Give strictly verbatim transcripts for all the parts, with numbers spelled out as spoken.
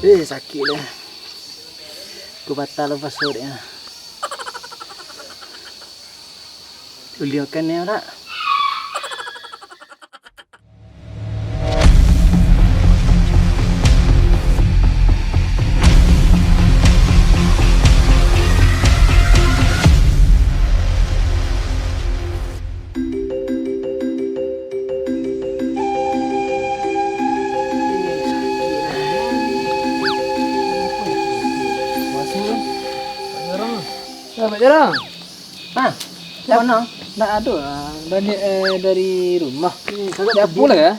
Eh, sakik deh. Ku batal puaso dek ah. Uliakan ni, nak. Sahabat jarang. Hah? Ndak, ndak ado lah. Dari, eh, dari rumah. Di apo lah ya?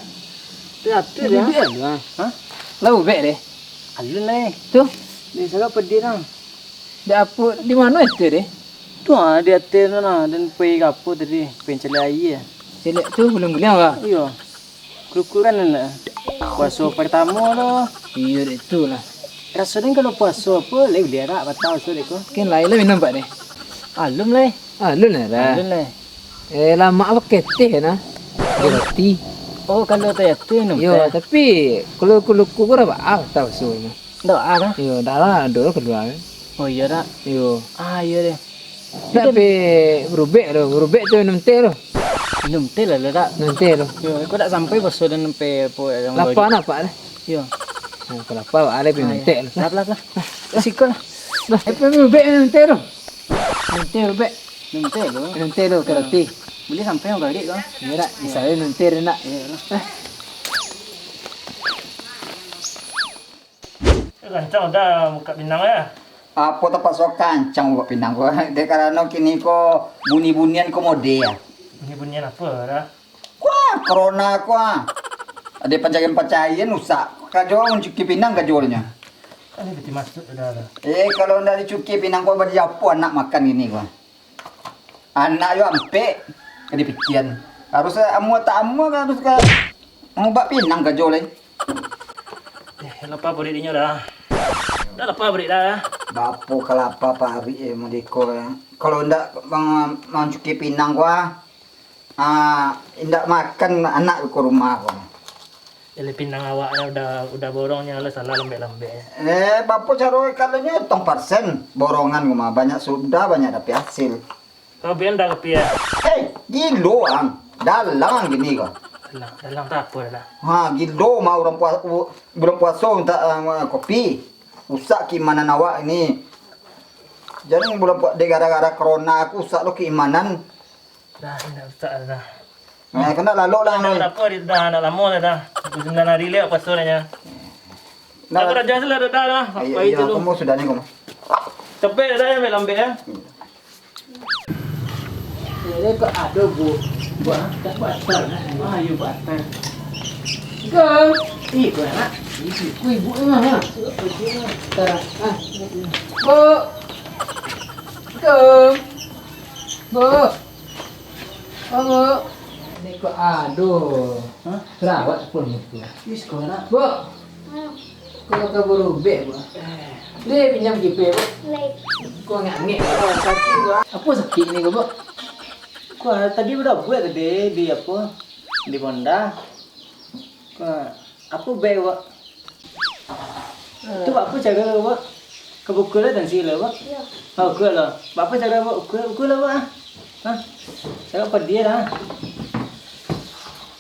Di apo dia? Hah? Lah ubek deh. Alun lah, eh. Tu? Di sana pedih dah. Di apo, di mano itu deh? Tu ah, di ateh tu nah, den pai ka apo tadi? Pai caliak aia. Caliak tu guliang-guliang, Bang? Iyo. Kurukuran nak. Puaso partamo tu. Iyo, dek tu lah. Raso den kalau puaso apo, lai buliah dak, batal puaso dek ko. Kan lai lah minum, Pak, deh. Alun lai. Alun lah, dah. Alun lai. Eh, lamak apo keteh nah. Roti. Oh, kalau tayatu minum teh. Yo, tapi kalau kuluku ko dah batal puaso nyo. Ndak ah, dah? Yo, dah lah, ado kalua. Oh, iyo, dak? Yo. Ah, iyo deh. Tapi barubek tu, barubek tu minum teh tu. Minum teh lah, dak? Minum teh tu. Yo, kok dak sampai puaso den sampai apo yang lapa nak, Pak, dah? Yo. Nah, kalau lapa, Pak, ada minum teh tu. Lah, lah, lah. Lah, siko lah. Lah, tapi barubek minum teh tu. Minum teh barubek. Minum teh tu. Minum teh tu, ka roti. Buliah sampai yang balik kau. Iyo dak, misalnyo minum teh tu nak. Iyo lah. Kancang udah buka pinang ya. Apo tapaso kancang buka pinang ko? Dek karano kini ko buni-bunian ko mode ya. Buni-bunian apo dah? Kuah, corona kuah. Ado pancarian-pancarian rusak. Kajo mancuki pinang kajonyo. Kan itu dimaksud udah dah. Eh, kalau ndak dicuki pinang ko, badi apo anak makan kini ko? Anak yo ampek, ka dipikian. Harus amuah tak amuah kan, harus ka mangubak pinang kajo lai. Eh, lapa paruik dinyo dah. Dah lapa paruik dah. Bapo ka lapa paruik, eh, modeko, eh. Kalau ndak mang-, mancuki pinang ko, ah, ah, indak makan anak ko rumah ko. Jadi pinang awak lah udah, udah borongnyo lah salah lambek-lambek. Eh, bapo caro kalonyo tong parsen borongan ko mah, banyak sudah, banyak dapek hasil. Kau bian dah kopi ya? Hei, gilo ang. Dalang ang kini ko. Dalang, dalang tak apa dah. Ha, gilo mah urang puas-, u-, bulan puaso minta, ah, kopi. Rusak keimanan awak ini. Jan bulan pua-, dek gara-gara corona ko rusak lo keimanan. Dah, indak rusak dah. Nah, kena lalok lah. Indak apa, dah, dah lamo lah dah. Dua puluh sembilan hari leh puaso dah nyo. Nah, aku raja sudah dah, dah. Ayo, ayo, kamu sudah ni, kamu. Capek dah, ya, lambek ya. Jadi kok ado, Bu. Buah, tak batal, nah. Ah, iyo, batal. Go. Ih, kau nak? Ibu, ibu, ibu, ha. Sekarang, ah. Bu. Go. Bu. Oh, Bu. Ni kok, aduh. Hah? Rawat pun itu. Ih, sekolah. Bu. Kalau kabur ubek, Bu. Eh. Dia pinjam kipe, Bu. Lai. Kok angek-angek? Oh, sakit, Bu. Apa sakit ni, Bu? Kok tadi udah buat tadi di apa? Di Honda. Kok apa ubek, Bu? Tu bapa cara, Pak? Ka bukul lah tensi lo, Pak? Iyo. Ah, ukur lo. Bapa cara, Pak? Ukur, ukur lah, Pak. Ha? Cara pedih lah.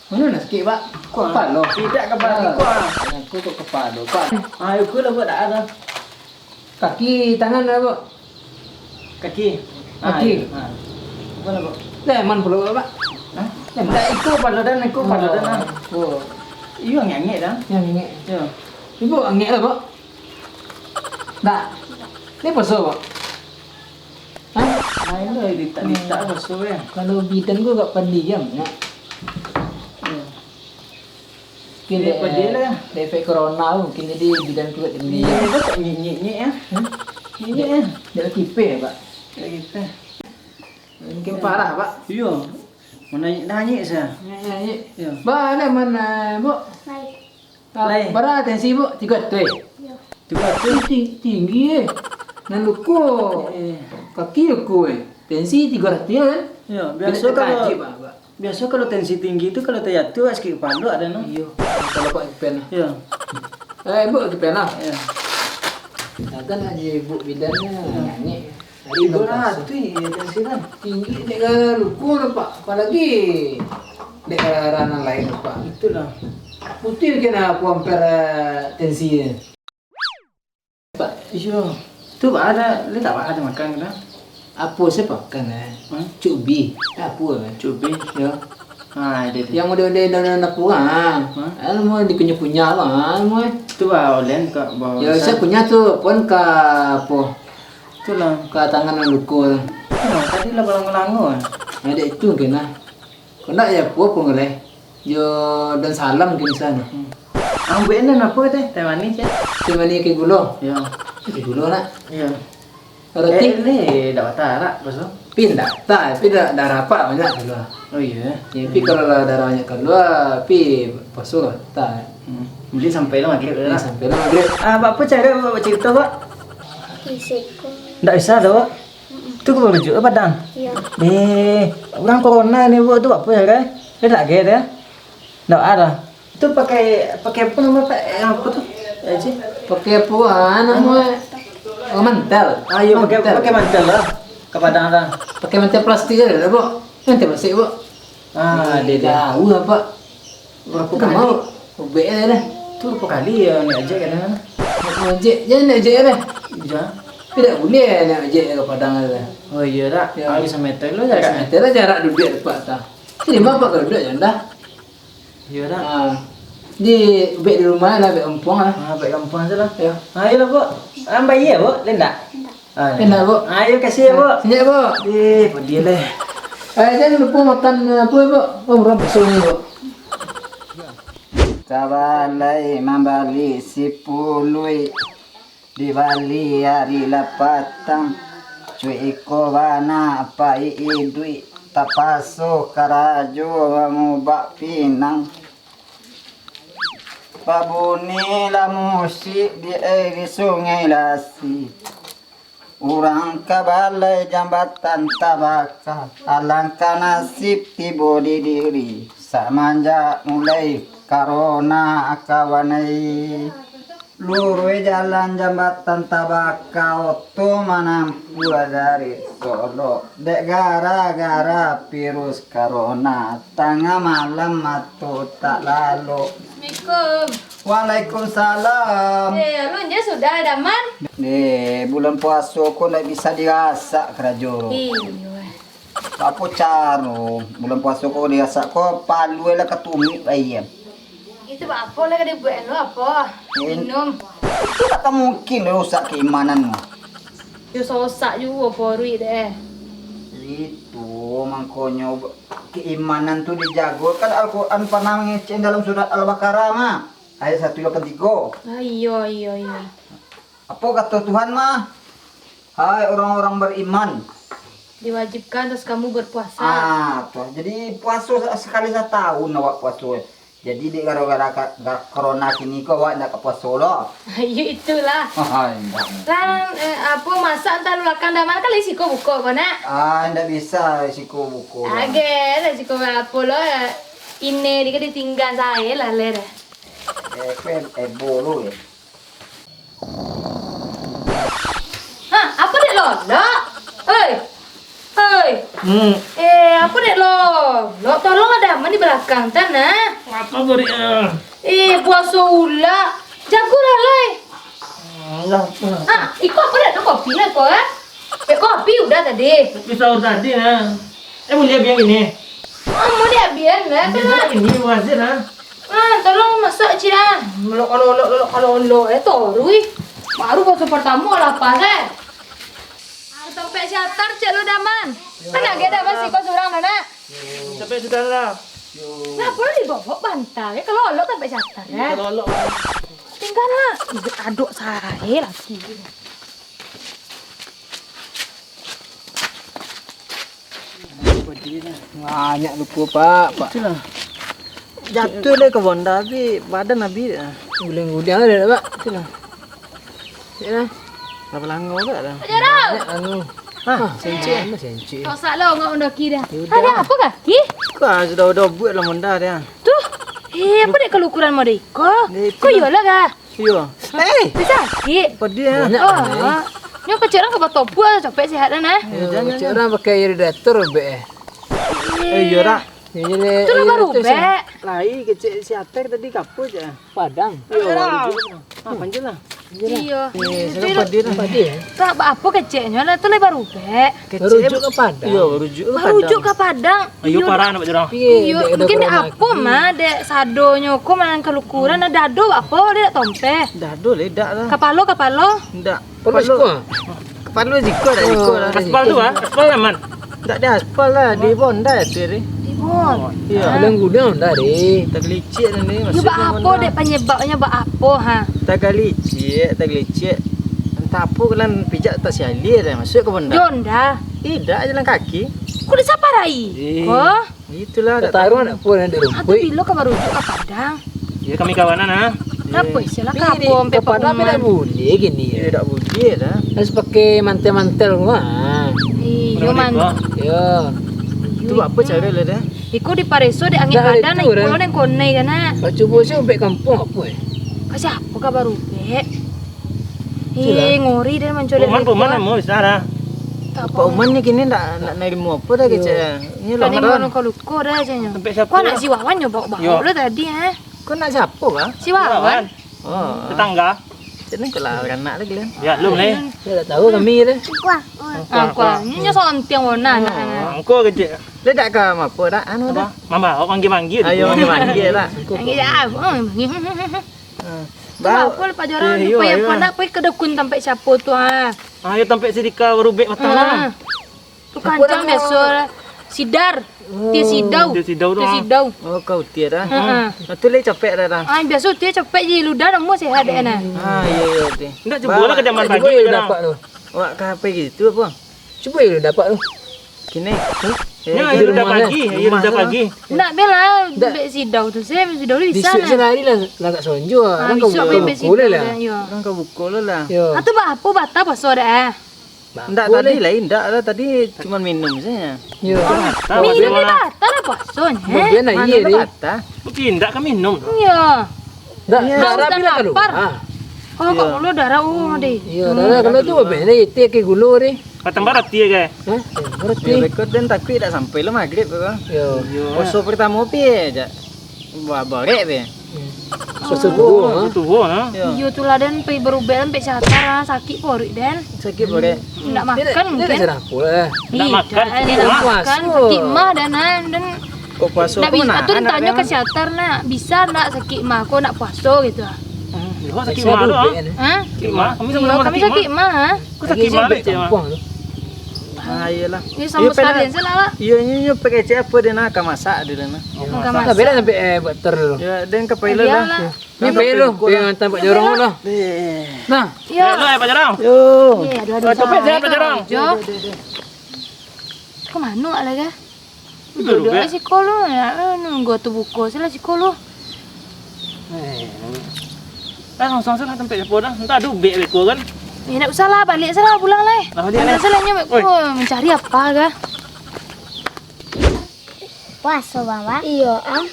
Mano nak sakik, Pak? Kuah. Kepalo. Tidak kepala, ah, kuah. Aku tu kepalo, Pak. Ah, ukur lah, Pak, dah ada. Kaki, tangan lah, Pak. Kaki. Kaki. Ah, iyo. Ah. Apa lah, Pak? Leman pulo, Pak. Hah? Leman. Dah, iko palo dan, iko palo dan, ah. Oh. Iyo, angek-angek dah. Angek-angek. Iyo. Ibu angek lah, Pak. Dah. Ni puaso, Pak? Hah? Main lah, ditak-ditak puaso, ya. Kalau bidan ko agak pendiam, ya. Iyo. Mungkin dek, dek efek corona tu, mungkin jadi bidan kuat jadi. Iyo, Pak, nyik-nyik-nyik, ya. Hmm? Nyik-nyik, ya. Dek kipe, Pak. Dek kipe. Mungkin parah, Pak. Iyo. Mau nanyik-nanyik saya. Nanyik-nanyik. Iyo. Ba, ada mana, Bu? Lai. Ah, bara tensi, Bu? Tigo ateh. Iyo. Tigo ateh. Ting-, tinggi, eh. Nan luko. Eh. Kaki luko, eh. Tensi tigo ateh, kan? Iyo, biaso kalau, Pak. Biaso kalau tensi tinggi tu, kalau tajatuah sakik kepalo ado, no? Iyo, kalau Pak Ipen lah. Iyo. Eh, Buk, kipen lah. Ya. Takkan aja Buk bidan ni, nangih. Hari Ibu lah, tu ya, tensi kan. Tinggi dek gara luko lah, Pak. Apalagi dek gara-gara nan lain, Pak. Itulah. Putih kena aku ampere tensi. Pak. Iyo. Tu, Pak, ada, dia tak, Pak, ada makan ke, dah? Apo se pakan, eh? Hah? Cubi. Eh, apo, eh? Cubi? Yo. Ha, dia tu. Yang udah-udah daun-daun apo, ah? Hah? Anu, mau dikunyah-kunyah, ah, mau, eh. Tu, Pak, olen ka bawah. Ya, saya kunyah tu, pun ka apo? Itulah. Ka tangan nan luko tu. Ha, tadi lah balango-lango, eh. Ada itu kena. Kau nak ya apo, apo ngeleh? Yo, dan salam ke misalnya. Hmm. Ambil nan apo teh? Teh manis, ya? Teh manis ke gulo? Ya. Ke gulo, nak? Ya. Roti? Eh, leh, dak batal, dak, puaso? Pi dak batal, pi dak, darah apak banyak kalua. Oh, iyo. Ya, pi kalau lah darah banyak kalua, pi puaso lah batal. Hmm. Jadi sampai lah maghrib lah. Sampai lah maghrib. Ah, Pak, apo caro Pak cerito, Pak? Di siko. Ndak bisa doh, Pak. Mm-mm. Tu ka barujuk ka Padang? Iyo. Eh, urang corona ni, Pak, tu apo caro? Dia lagi dia. Ndak ada. Tu pakai, pakai apo namo, Pak? Eh, apo tu? Eh, cik. Pakai apo, ah, namo, eh? Oh, mantel. Ah, iyo, pakai, mantel. Pakai mantel lah. Ka Padang lah. Pakai mantel plastik aja lah, Pak. Mantel plastik, Pak. Ah, dia, dia. Jauh lah, Pak. Berapo kali? Ubek aja dah. Tu berapo kali ya, naik ojek kadang? Naik ojek, jangan naik ojek dah. Jangan. Tapi dak buliah naik ojek ka Padang tu. Oh, iyo, dak? Yo. Ah, sameter lo jarak. Sameter lah jarak duduak tempat tu. Jadi, Bapak kalau duduak jangan dah. Iyo, dak? Ah. Di, ubek di rumah lah, ubek kampuang lah. Ah, ubek kampuang tu lah. Yo. Ah, iyolah, Buk. Ah, bayia, Buk? Lain dak? Indak. Ah, indak, Buk. Ayo, kasih ya, Buk. Siap, Buk. Eh, pedih leh. Eh, jangan lupa makan, eh, apa, Buk? Oh, murah besok ni, Buk. Ka balai mambali sipuluik, dibali ari lah patang. Cuik iko bana pai iduik, tapaso karajo mangubak pinang. Babunyi lah musik di, eh, di Sungai Lasi. Urang ka balai jambatan tabaka, alangkah nasib tibo di diri, samanjak mulai karona kawan ai. Luruih jalan jambatan tabaka, oto manampuah dari Solok, dek gara-gara virus karona, tangah malam mato tak lalok. Assalamualaikum. Waalaikumsalam. Eh, alun je sudah, Daman? Eh, bulan puaso ko ndak bisa dirasak karajo. Iyo. Apo caro bulan puaso ko dirasak ko, palu lah katumik bae. Itu apo lah ka dibuek lo, apo? Eh, minum. Itu takkan mungkin rusak keimanan. Yo, sosak juo poruik deh. Itu mangkonyo keimanan tu dijago. Kan Al-Quran pernah mangecek dalam surat Al-Baqarah mah. Ayat satu lapan tigo. Ah, iyo, iyo, iyo. Apo kato Tuhan mah? Hai orang-orang beriman. Diwajibkan atas kamu berpuasa. Ah, tuh. Jadi puaso sa-, sakali satahun awak puaso. Jadi dek gara-gara ka-, ga-, corona kini ko awak ndak ka puaso lo. Iyo itulah. Hai, indak. Lah, eh, apo masak antah lulakang Daman kan lai siko buko ko nak? Ah, ndak bisa siko buko. Agak lah siko apo lo, eh, ine dikit ditinggal sae lah le dah. Eh, ko ebo lo, eh. Ha, apo dek lolok? Hei. Hei. Hmm. Eh, apo dek lolok? Tolonglah Daman di balakang tan, nah. Apo, Buri, ah? Eh, puaso ulak. Jagolah, lai. Hmm, lah, lah. Ha, iko apo dek tu kopi lah, ko, eh? Eh, kopi udah tadi. Kopi sahur tadi, nah. Eh, buliah biang ini. Ah, mau diambil, eh, ini, ini, wazir, ah. Ah, tolong masak, Cik, ah. Lolok, lolok, lolok, lolok, eh, torui. Baru puaso partamo lapar, eh. Ah, tampek siatar, cek lu, Daman. Kan agak Daman siko surang, Daman. Sampai sudah lah. Nah, apo lah dibawa bantal, eh? Kalau lolok tampek siatar, eh. Kalau lolok. Tinggal lah. Ih, aduk sae lagi. Banyak luko, Pak, Pak. Itulah. Jatuah deh ke Bonda, tapi badan habis dah. Guling-guling ada dah, Pak. Itulah. Ya. Lah balango tak dah? Banyak anu. Hah? Sencik. Mana sencik? Kau salah ngau mendaki dah. Ya udah. Ada apo kaki? Kau sudah, udah buek lah Bonda dia. Tuh. Eh, apo dek kalau ukuran model iko? Dia itu. Kau iyolah kah? Iyo. Eh, Sakik. Padiah. Banyak. Oh, ah. Nyo kecek urang ka batobuah, capek sihat dah, nah. Iyo, jan, jan, kecek jan. Urang pakai irigator, be. Eh, iyo, dak. Iyo, iyo, tu lah irigator, barubek. Lai kecek si Atek tadi kapo je. Padang. Iyo, barubek. Ah, panjang lah. Iyo. Eh, itu salah lah. Padiah, nah. Padiah, eh? Tak, ba-, apo keceknyo lah, tu lah barubek. Kecek. Barujuk ka Padang. Iyo, barujuk ka Padang. Barujuk ka Padang. Ayo, iyo, parah, Pak Jorong. Iyo, mungkin dek apo mah, dek sadonyo ko manang kalukuran, ado ado apo, dek tompeh. Dah ado, le, dak lah. Kapalo, kapalo. Ndak. Kapalo siko. Kapalo siko, dak siko lah. Aspal tu, ah? Aspal aman? Ndak di aspal lah, di Honda tu, ri. Di Honda. Iyo. Dalam gudang Honda, ri. Tagalicik lah ni, iyo, masuak ka Honda. Ba apo, dek, panyebabnyo ba apo, ha? Tagalicik, tagalicik. Antah apo, kalian pijak tak sialir dah, masuak ka Honda. Di Honda? Idak, jalan kaki. Ko disaparai? Eh. Ko? Itulah, tak taruh anak pun ada. Ah, tu rumpuik. Bilo ka barujuk ka Padang. Ya, kami kawanan, ah. Apo istilah kapo ampe Padang, Pak Uman? Dak buliah kini. Ya, dak buliah dah. Harus pakai mantel-mantel rumah. Iyo, man. Ya. Tu apo cara lah dah? Iko dipareso dek angin Padang, iko lah nang konai kan, nak. Pak cubo sih umpek kampung apo, eh? Ka siapo ka barubek? Itulah. Eh, ngori den mancolek. Uman, Uman, namo bisa dah. Pak Uman ni kini ndak, ndak narimo apo dah kecek. Iyo. Ndak narimo luko-luko dah, caknyo. Sampai siapo lah? Ko anak si Wawan nyo baok-baok lo tadi, eh. Ko anak siapo, Bang? Si Wawan. Oh. Tetangga. Caknyo ko lah baranak lagi lah. Ya, lu, Le. Yo, dak tahu kami dah. Kuah. Ah, kuah. Ni nyo sontiang warna anak. Oh, angko kecek. Le dak ka mapo dak, anu dah. Apo? Mamba, awak manggil-manggil. Ayo, manggil-manggil lah. Manggil, ah. Oh, manggil. Ah. Itulah, Pak Jorong, eh, iyo, payah iyo. Apo nak pai ka dukun tampek siapo tu, ah? Ah, iyo, tampek si Dika barubek batang, ah. Tu kancang biaso, sidar, utia sidau. Utia sidau tu, ah. Utia sidau. Oh, ka utia dah. Ha, ha. Ah, tu lai capek dah, dah. Ah, biaso utia capek je, ludah namo sehat dek, nah. Ah, iyo, iyo, utia. Ndak, cubo lah ka jaman pagi, cubo lah. Awak ka pai gitu apo? Cubo yo dapat tu. Kini. Hah? Eh, yo, di rumah dah pagi, yo, dah pagi. Ndak bela, bek sidau tu, se, sidau tu bisa. Bisuak lah. Bisuak lah, bek sidau lah, yo. Urang ka buko lah. Yo. Atu ba apo batal puaso dak, eh? Ndak, tadi lain, ndak lah, tadi cuman minum saja. Yo. Minum ni batal lah puaso ni, eh? Bagian lah, iyo, deh. Batal. Mungkin ndak ka minum. Yo. Ndak, ndak, ndak lapar. Ah. Oh, kok mulo darah, oh, deh. Iyo, darah kalau tu, abih ni, iti ke gulo, deh. Batambah roti ya, guys? Hah? Batambah roti. Yo, beko den takuik dak sampai lo magrib ko. Yo. Poso pertamo pi aja. Ba-, barek pi. Poso tuo, ha? Poso tuo, ha? Yo. Iyo, tu lah den pai barubek sampai siatar, ha, sakik poruik den. Sakik poruik. Ndak makan mungkin. Ndak makan. Ndak makan, sakik mah den, ha, den. Kok puaso ndak bisa, tu den tanyo ka siatar, nak, bisa ndak sakik mah ko nak puaso gitu, ha. Yo, sakik mah tu, ha? Ha? Sakik mah. Kami samo-samo sakik mah, ha? Ko sakik mah, cik mah. Ah, iyolah. Iyo, samo sakali se lah, Wak. Iyo, inyo, inyo pakai cek apo deh, nah, ka masak dulu, nah. Ka masak. Beda sampai, eh, buat ter dulu. Yo, den ka pai lah. Ni pai lu, pai ngantar Pak Jorong lah. Nah. Yo. Yo, Pak Jorong. Yo. Eh, aduh, aduh, copet sehat, Pak Jorong. Jo. Ka mano lah, ga? Duduak siko lu, yo, nunggu tu buko se lah siko lu. Eh, dah langsung se lah tampek siapo dah. Entah ado ubek beko kan. Eh, ndak usah lah, baliak se lah, pulang lah. Lah, baliak lah. Baliak se lah, nyo beko mancari apo kah? Puaso, Bang, Bang? Iyo, ah.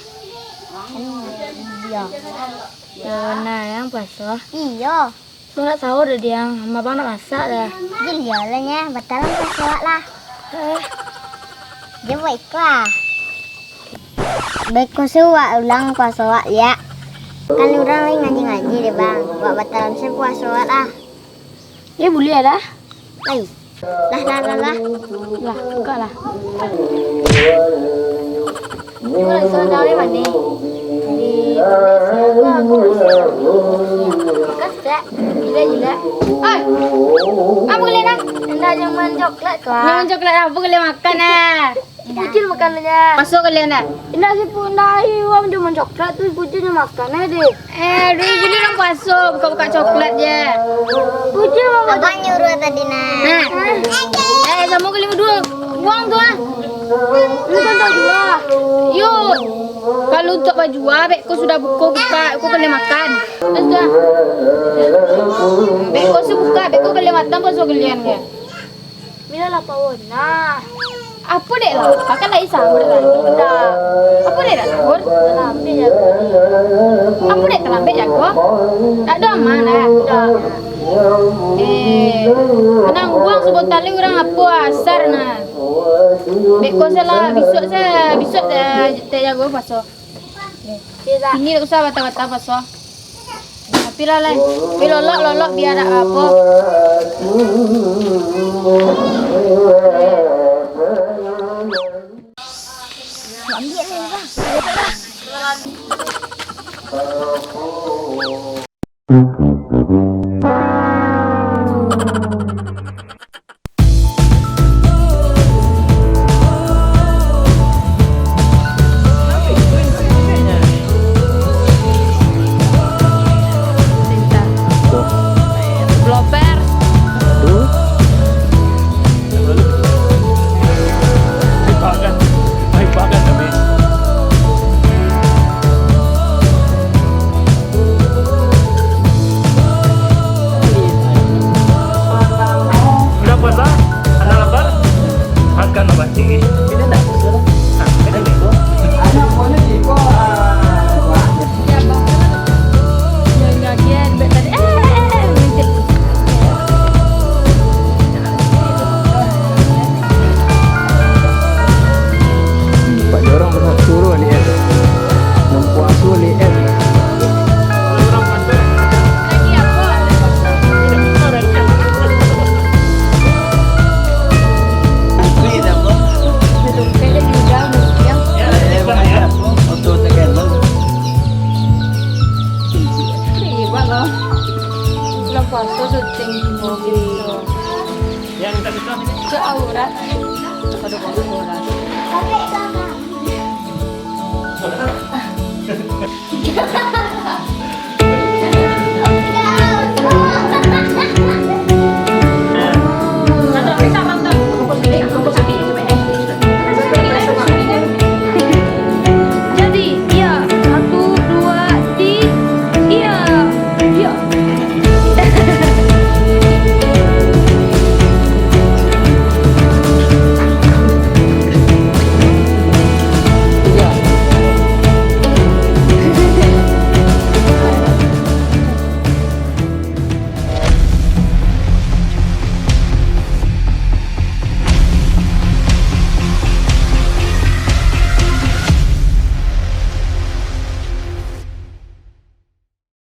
Iyo. Iyo, nah, yang puaso. Iyo. Lo nak sahur dah, Diang. Ama Abang nak masak dah. Giliau lah, Nyah. Batalan puaso awak lah. Eh. Dia buat iko ah. Beko suwak ulang puaso awak, liak. Kan urang lai ngaji-ngaji deh, Bang. Awak batalan se puaso awak lah. Yo, buliah dah. Lai. Lah, lah, lah, lah. Lah, bukak lah. Cubo lah, soal dari mano? Di Malaysia tu aku masih. Bekas tak? Jilat-jilat. Oi! Apo kalian, ah? Indak, jaman coklat tu, ah. Jaman coklat apo kalian makan, ah? Bujil makanannyo. Puaso kalian, ah? Indak, si Pun, indak, ai, wam jaman coklat tu, bujil nyo makan, ah, deh. Eh, aduh, jadi urang puaso, buka-buka coklat je. Bujil, Mama. Abang nyuruh tadi, nah. Nah. Eh, samo kalian baduo. Buang tu, ah. Ini kan tak jual. Yo. Kalau untuak bajua, beko sudah buko buka, ko kalian makan. Terus tu, ah. Beko sudah buka, beko kalian makan, puaso kalian je. Bila lapar, nah. Apo dek lah? Pakan lai sahur lah. Apo dek lah sahur? Apo dek talambek jago? Dak ado aman lah. Eh, manangguang sabanta lai urang apo asar nah. Beko salah, bisuak sa, bisuak ta, ta jago puaso. Kini dak usah bata-bata puaso. Tapi lah lai. Tapi lolok, lolok biar dak apo. Ambiak ni, Bang. Bloper. Udah puasa? Anak lapar? Makan obat tinggi. Kita tak puasa. Nah, kita bego. Anak puasa di kok. Pak Jorong pernah suruh lihat. Nan puaso lihat. Bulan puaso syuting mobil tu. Yang tak suka? Ke aurat. Pada aurat.